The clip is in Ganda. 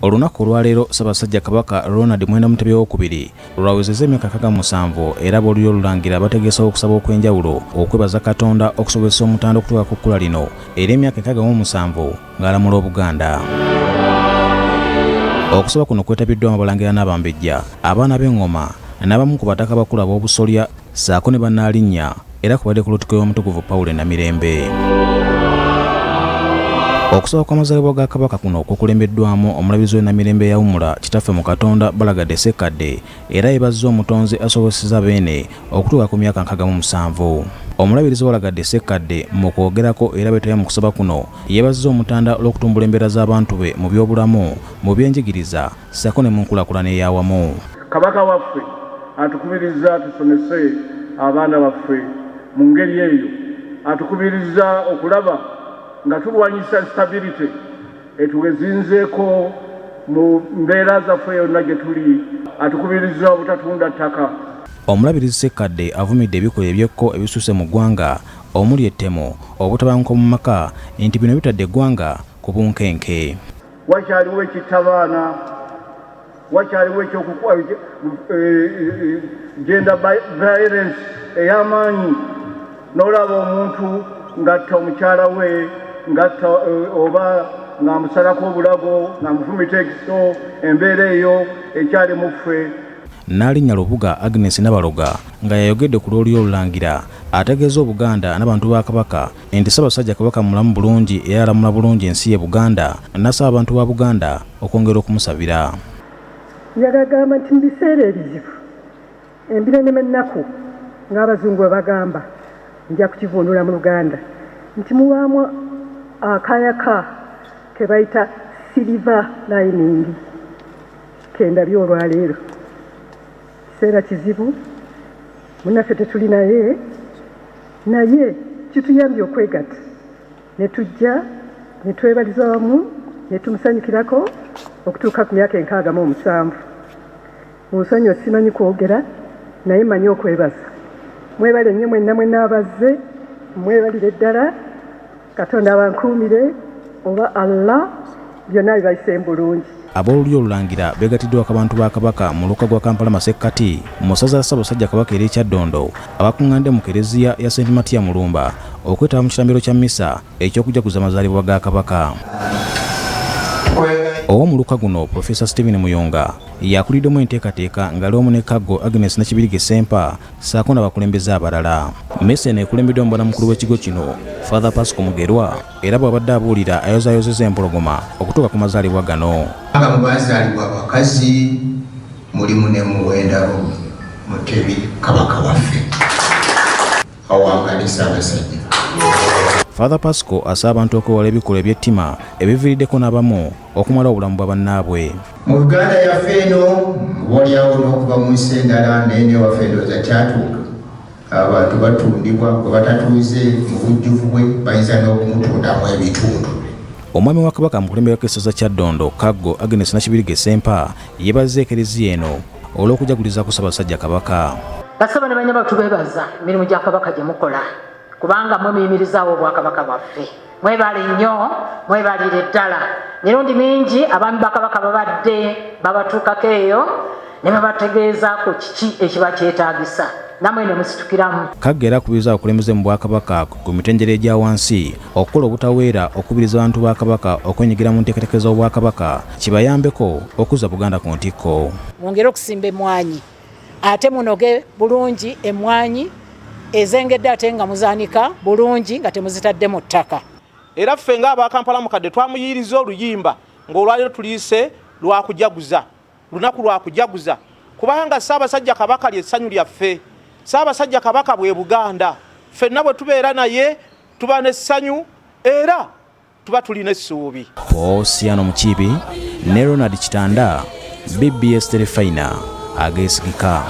Olunaku olwaleero Ssaabasajja Kabaka Ronald Mwenda Mutebi Owookubiri lwawezezza emyaka 67 era ab'olulyo olulangira bategeseewo okusaba okw'enjawulo okwebaza Katonda okusobozesa Omutanda okutuuka ku kkula lino era emyaka 67 ng'alamula Obuganda. Okusaba kuno kwetabiddwamu Abalangira n'Abambejja, abaana b'engoma n'abamu ku bataka abakulu ab'obusolya ssaako ne bannaalinnya era kubadde ku Lutikko y'Omutukuvu Paulo e Namirembe. Okusaba kw'amazaalibwa ga Kabaka kuno kukulembeddwamu Omulabirizi w'e Namirembe eyawummula Kitaffe mu Katonda Balagadde Ssekkadde era yebazizza Omutonzi asobosezza Beene okutuuka ku myaka 67. Omulabirizi Balagadde Ssekkadde mu kwogerako era beetabye mu kusaba kuno yeebazizza Omutanda olw'okutumbula embeera z'abantu be mu byobulamu, mu byenjigiriza ssaako ne mu nkulaakulana ey'awamu. Kabaka waffe atukubirizza tusomese abaana baffe mu ngeri eyo, atukubirizza okulaba nga tulwanyisa instability etuwezinzeeko mu mbeera zaffe yonna gye tuli, atukubirizza obutatunda ttaka. Omulabirizi Ssekkadde avumidde ebikolwa eby'ekko ebisusse mu ggwanga omuli ettemu, obutabanguko mu maka nti bino bitadde eggwanga ku bunkenke. Wakyaliwo ekitta baana, wakyaliwo ekyokukwa gender violence ey'amaanyi, n'olaba omuntu ng'atta omukyala we, ng'atta oba ng'amusalako obulago, ng'amufumita ekiso. Embeera eyo ekyali mu ffe. Nnaalinnya Lubuga Agnes Nabaloga nga yayogedde ku lw'olulyo olulangira ategeeza Obuganda n'abantu ba Kabaka nti Ssaabasajja Kabaka mulamu bulungi era alamula bulungi ensi ye Buganda, n'asaba abantu ba Buganda okwongera okumusabira. Njagala gamba nti mu biseera ebizibu, embiro n'ennaku, ng'Abazungu bwe bagamba, nja kukivvuunula mu Luganda nti mubaamu akayaka ke bayita silver lining ke ndabye olwaleero. Kiseera kizibu, munnaffe tetuli naye, naye kituyambye okwegatta ne tujja ne twebaliza wamu ne tumusanyukirako okutuuka ku myaka 67. Mu nsonyiwe, simanyi kwogera naye mmanyi okwebaza. Mwebale nnyo mwenna mwenna abazze, mwebalire ddala. Katonda abankuumire oba Allah byonna bibayiseemu bulungi. Ab'olulyo olulangira beegatiddwako abantu ba Kabaka mu muluka gwa Kampala Masekkati mu ssaza lya Ssaabasajja Kabaka ery'e Kyaddondo abakuŋŋaanidde mu Kereziya ya St Matia Mulumba okwetaba mu kitambiro kya mmisa eky'okujaguza amazaalibwa ga Kabaka. Ow'omuluka guno Professor Stephen Muyonga yakuliddemu enteekateeka ng'ali wamu ne Kaggo Agnes Nakibirige Ssempa ssaako n'abakulembeze abalala. Mmisa eno ekulembeddwa mubala mukulu w'ekigo kino Father Pasco Mugerwa era bw'abadde abuulira ayozaayozezza empologoma okutuuka ku mazaalibwa gano. Nga mu bazaalibwa abakazi mulimu ne Muwenda Mutebi, Kabaka waffe. Awangaale Ssaabasajja. Father Pasco asaba abantu okwewala ebikolwa eby'ettima ebiviiriddeko n'abamu okumala obulamu bwa bannaabwe. Mu Uganda yaffe eno, obaoliawo n'okuva mu nsi endala, naye newaffe ndowooza kyatuuka abantu batundibwa bwe batatuuze mu bujjuvu bwe bayinza n'okumutundamu ebitundu. Omwami wa Kabaka amukulemberako essaza Kyaddondo, Kaggo Agnes Nakibirige Ssempa yeebazizza Ekereziya eno olw'okujaguliza ku Ssaabasajja Kabaka. Bassebo ne bannyabo, tubeebaza emirimu gya Kabaka gye mukola kubanga mwe muyimirizaawo obwakabaka bwaffe. Mwebale nnyo, mwebalire ddala. Mirundi mingi abaami ba Kabaka babadde babatuukako eyo ne babategeeza ku kiki ekiba kyetaagisa, nammwe ne musitukiramu. Kaggo era akubiriza abakulembeze mu Bwakabaka ku mitendera egya wansi okukola obutaweera okukubiriza abantu ba Kabaka okwenyigira mu nteekateeka z'Obwakabaka kibayambeko okuzza Buganda ku ntikko. Mwongere okusimba emmwanyi ate munoge bulungi emmwanyi ezengedde ate nga muzaanika bulungi nga temuzitadde mu ttaka. Era ffe ng'aba Kampala Mukadde twamuyiiriza oluyimba ng'olwaleero tuliyise lwakujaguza, lunaku lwakujaguza, kubanga Ssaabasajja Kabaka lye ssanyu lyaffe. Ssaabasajja Kabaka bwe Buganda, ffenna bwe tubeera naye tuba n'essanyu era tuba tulina essuubi. Posiano Mukiibi ne Ronald Kitanda, BBS Terefayina ageesigika.